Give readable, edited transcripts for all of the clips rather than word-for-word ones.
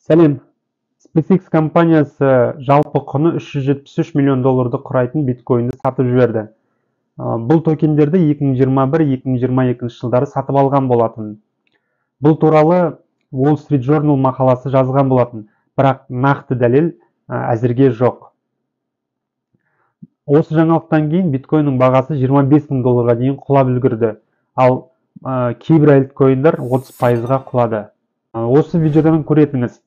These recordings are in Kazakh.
Сәлем. SpaceX компаниясы жалпы құны 373 миллион долларды құрайтын биткоинді сатып жіберді. Бұл токендерді 2021-2022 жылдары сатып алған болатын. Бұл туралы Wall Street Journal мақаласы жазған болатын, бірақ нақты дәлел әзірге жоқ. Осы жаңалықтан кейін биткоиннің бағасы 25 мың долларға дейін құлап үлгерді, ал кейбір альткоиндар 30%-ға құлады. Осы видеодан көретініңіз,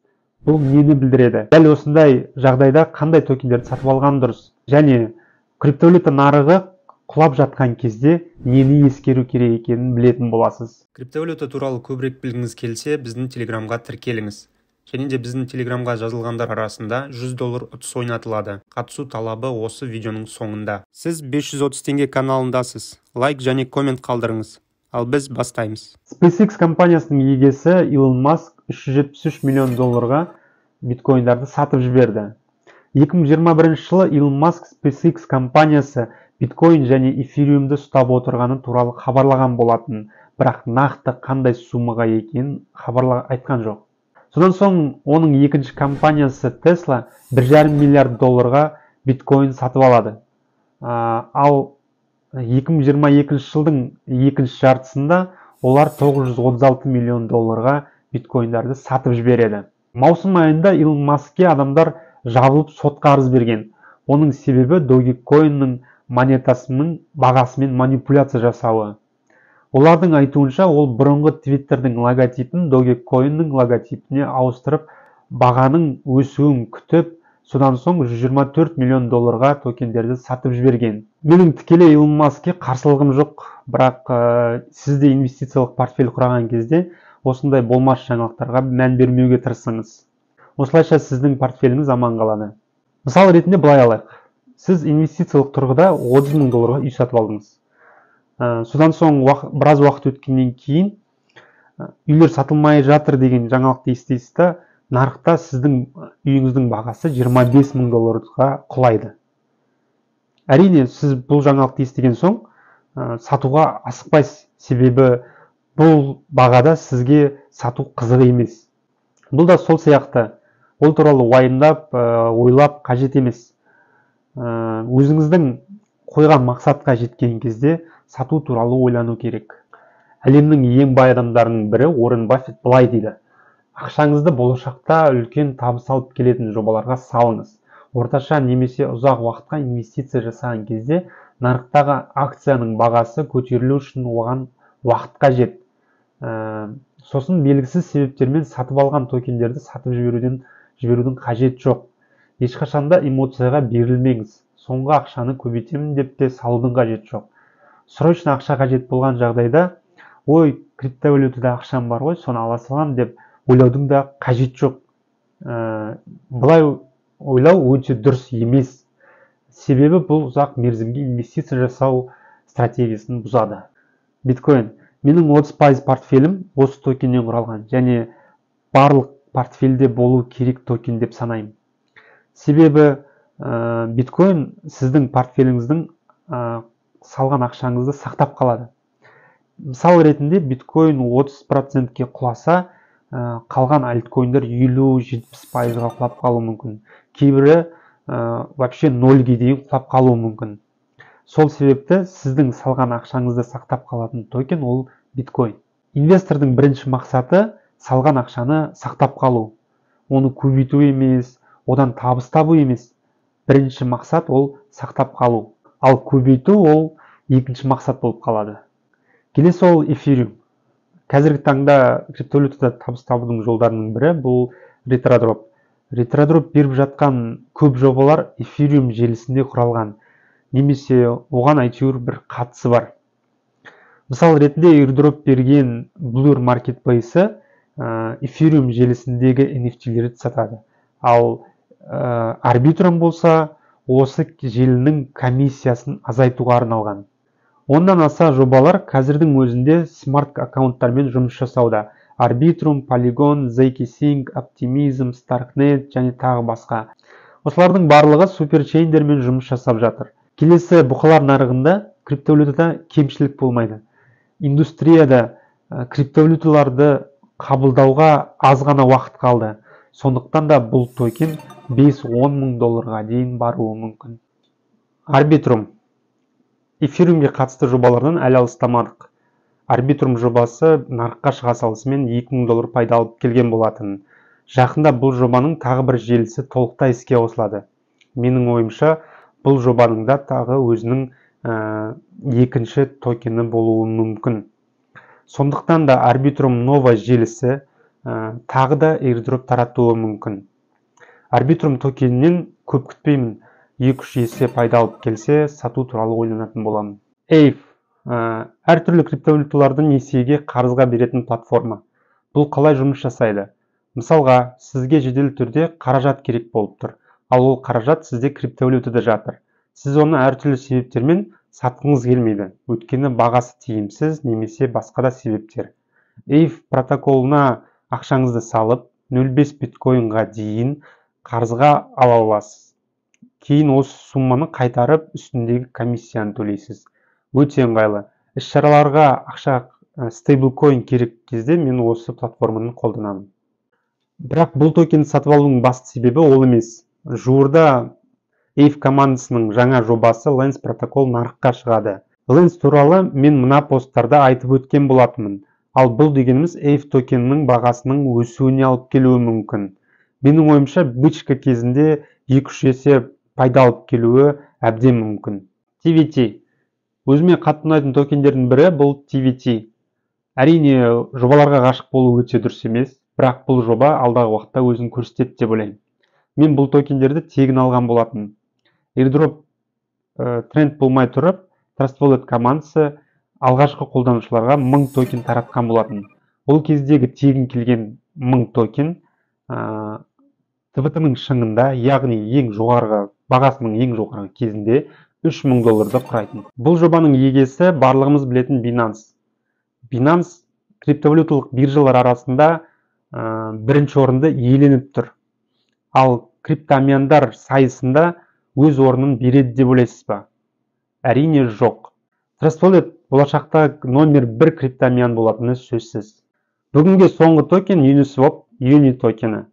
бұл нені білдіреді? Дәл осындай жағдайда қандай токендерді сатып алған дұрыс? Және криптовалюта нарығы құлап жатқан кезде нені ескеру керек екенін білетін боласыз. Криптовалюта туралы көбірек білгіңіз келсе, біздің Телеграмға тіркеліңіз. Және де біздің Телеграмға жазылғандар арасында 100 доллар ұтыс ойнатылады. Қатысу талабы осы видеоның соңында. Сіз 530 теңге каналындасыз. Лайк және коммент қалдырыңыз. Ал біз бастаймыз. SpaceX компаниясының егесі Илон Маск 373 миллион долларға биткоиндарды сатып жіберді. 2021 жылы Илон Маск SpaceX компаниясы биткоин және эфириумды ұстап отырғаны туралы хабарлаған болатын, бірақ нақты қандай суммаға екенін айтқан жоқ. Содан соң оның екінші компаниясы Tesla 1,5 миллиард долларға биткоин сатып алады. Ал 2022 жылдың екінші жартысында олар 936 миллион долларға биткоиндарды сатып жібереді. Маусым айында Илон Маскке адамдар жабылып сотқа арыз берген. Оның себебі Dogecoin-ның монетасының бағасымен манипуляция жасауы. Олардың айтуынша, ол бұрынғы Twitter'дің логотипін Dogecoin-ның логотипіне ауыстырып, бағаның өсуін күтіп, содан соң 124 миллион долларға токендерді сатып жіберген. Менің тікелей Илон Маскке қарсылығым жоқ, бірақ сіз де инвестициялық портфель құраған кезде осындай болмашы жаңалықтарға мән бермеуге тырысыңыз. Осылайша сіздің портфеліңіз аман қалады. Мысал ретінде былай алайық. Сіз инвестициялық тұрғыда 30 мың долларға үй сатып алдыңыз. Содан соң біраз уақыт өткеннен кейін үйлер сатылмай жатыр деген жаңалықты естисіз да, нарықта сіздің үйіңіздің бағасы 25 мың долларға құлайды. Әрине, сіз бұл жаңалықты естіген соң сатуға асықпайсыз, себебі бұл бағада сізге сату қызық емес. Бұл да сол сияқты. Ол туралы уайымдап, ойлап қажет емес. Өзіңіздің қойған мақсатқа жеткен кезде сату туралы ойлану керек. Әлемнің ең бай адамдарының бірі Уоррен Баффет былай дейді: ақшаңызды болашақта үлкен табыс алып келетін жобаларға салыңыз. Орташа немесе ұзақ уақытқа инвестиция жасаған кезде нарықтағы акцияның бағасы көтерілу үшін оған уақыт қажет. Сосын белгісіз себептермен сатып алған токендерді сатып жіберудің қажеті жоқ. Ешқашанда эмоцияға берілмеңіз. Соңғы ақшаны көбейтемін деп те салудың қажеті жоқ. Срочно ақша қажет болған жағдайда, ой, криптовалютада ақшам бар ғой, соны ала салам деп ойлаудың да қажеті жоқ. Былай ойлау өте дұрыс емес. Себебі бұл ұзақ мерзімге инвестиция жасау стратегиясын бұзады. Биткоин. Менің 30% портфелім осы токеннен құралған және барлық портфельде болу керек токен деп санаймын. Себебі биткоин сіздің портфеліңіздің салған ақшаңызды сақтап қалады. Мысал ретінде биткоин 30%-ке құласа, қалған альткоиндер 50-70%-ға құлап қалуы мүмкін. Кейбірі вообще нольге дейін құлап қалуы мүмкін. Сол себепті сіздің салған ақшаңызды сақтап қалатын токен ол биткоин. Инвестордың бірінші мақсаты салған ақшаны сақтап қалу. Оны көбейту емес, одан табыс табу емес. Бірінші мақсат ол сақтап қалу. Ал көбейту ол екінші мақсат болып қалады. Келесі ол эфириум. Қазіргі таңда криптовалютада табыс табудың жолдарының бірі бұл ретродроп. Ретродроп беріп жатқан көп жобалар эфириум желісінде құралған немесе оған әйтеуір бір қатысы бар. Мысал ретінде airdrop берген Blur Marketplace-і эфириум желісіндегі NFT-лерді сатады. Ал Arbitrum болса, осы желінің комиссиясын азайтуға арналған. Ондан аса жобалар қазірдің өзінде смарт аккаунттармен жұмыс жасауда. Arbitrum, Polygon, zkSync, Optimism, Starknet және тағы басқа. Осылардың барлығы суперчейндермен жұмыс жасап жатыр. Келесі бұқалар нарығында криптовалютада кемшілік болмайды. Индустрияда криптовалюталарды қабылдауға аз ғана уақыт қалды. Сондықтан да бұл токен 5-10 мың долларға дейін баруы мүмкін. Arbitrum. Эфириумге қатысты жобалардан әлі алыстамадық. Arbitrum жобасы нарыққа шыға салысымен 2000 доллар пайда алып келген болатын. Жақында бұл жобаның тағы бір желісі толықтай іске қосылады. Менің ойымша, бұл жобаның да тағы өзінің екінші токені болуы мүмкін. Сондықтан да Arbitrum Nova желісі тағы да airdrop таратуы мүмкін. Arbitrum токенінен көп күтпеймін. 2-3 есе пайда алып келсе, сату туралы ойланатын боламын. Aave әртүрлі криптовалюталарды несиеге қарызға беретін платформа. Бұл қалай жұмыс жасайды? Мысалға, сізге жедел түрде қаражат керек болып тұр. Ал ол қаражат сізде криптовалютада жатыр. Сіз оны әртүрлі себептермен сатқыңыз келмейді. Өйткені бағасы тиімсіз немесе басқа да себептер. Aave протоколына ақшаңызды салып, 0,5 биткоинға дейін қарызға ала аласыз. Кейін осы сумманы қайтарып, үстіндегі комиссияны төлейсіз. Өте ыңғайлы. Іс-шараларға ақша стейблкоин керек кезде мен осы платформаны қолданамын. Бірақ бұл токенді сатып алудың басты себебі ол емес. Жуырда Aave командасының жаңа жобасы Lens протокол нарыққа шығады. Lens туралы мен мына посттарда айтып өткен болатынмын. Ал бұл дегеніміз Aave токенінің бағасының өсуіне алып келуі мүмкін. Менің ойымша, бычка кезінде 2-3 есе пайда алып келуі әбден мүмкін. TVT. Өзіме қатты ұнайтын токендердің бірі бұл TVT. Әрине, жобаларға ғашық болу өте дұрыс емес, бірақ бұл жоба алдағы уақытта өзін көрсетеді деп ойлаймын. Мен бұл токендерді тегін алған болатын. Airdrop тренд болмай тұрып, Trust Wallet командасы алғашқы қолданушыларға 1000 токен таратқан болатын. Ол кездегі тегін келген 1000 токен TVT-ның шыңында, яғни ең жоғарғы бағасының ең жоғарғы кезінде 3000 долларды құрайтын. Бұл жобаның егесі барлығымыз білетін Binance. Binance криптовалюталық биржалар арасында бірінші орынды иеленіп тұр. Ал криптоамияндар сайысында өз орнын береді деп ойлайсыз ба? Әрине жоқ. Trust Wallet болашақта номер 1 криптоамиян болатыны сөзсіз. Бүгінге соңғы токен Uniswap Uni токені.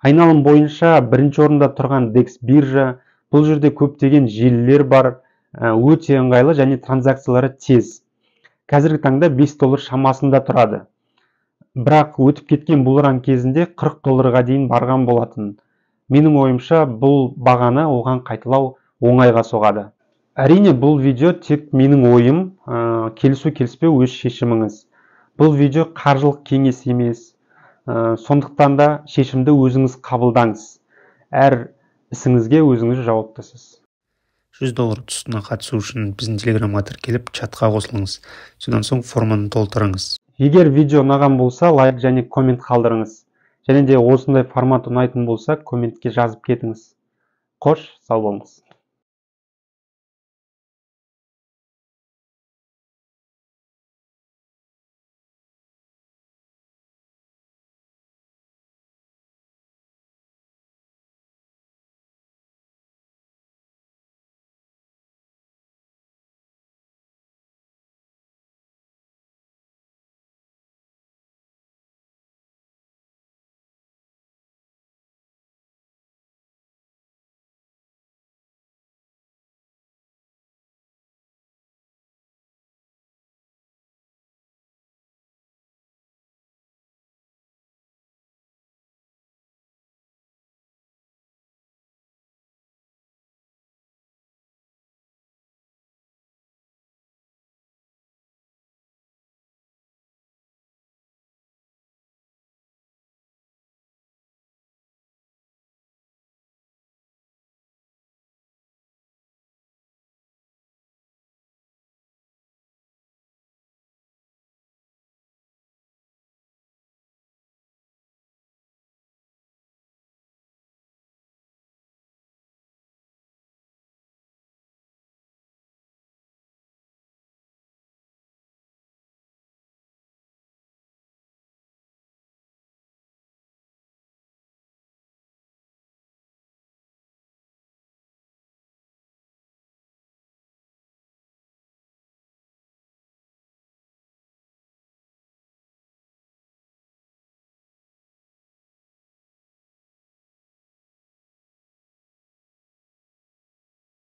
Айналым бойынша бірінші орында тұрған DEX биржа. Бұл жерде көптеген желілер бар, өте ыңғайлы және транзакциялары тез. Қазіргі таңда 5 доллар шамасында тұрады. Бірақ өтіп кеткен булран кезінде 40 долларға дейін барған болатын. Менің ойымша, бұл бағаны оған қайталау оңайға соғады. Әрине, бұл видео тек менің ойым, келісу келіспеу өз шешіміңіз. Бұл видео қаржылық кеңес емес. Сондықтан да шешімді өзіңіз қабылдаңыз. Әр ісіңізге өзіңіз жауаптысыз. 100 доллар ұтысына қатысу үшін біздің телеграмға тіркеліп, чатқа қосылыңыз. Содан соң форманы толтырыңыз. Егер видео ұнаған болса, лайк және коммент қалдырыңыз. Және де осындай формат ұнайтын болса, комментке жазып кетіңіз. Қош, сау болыңыз.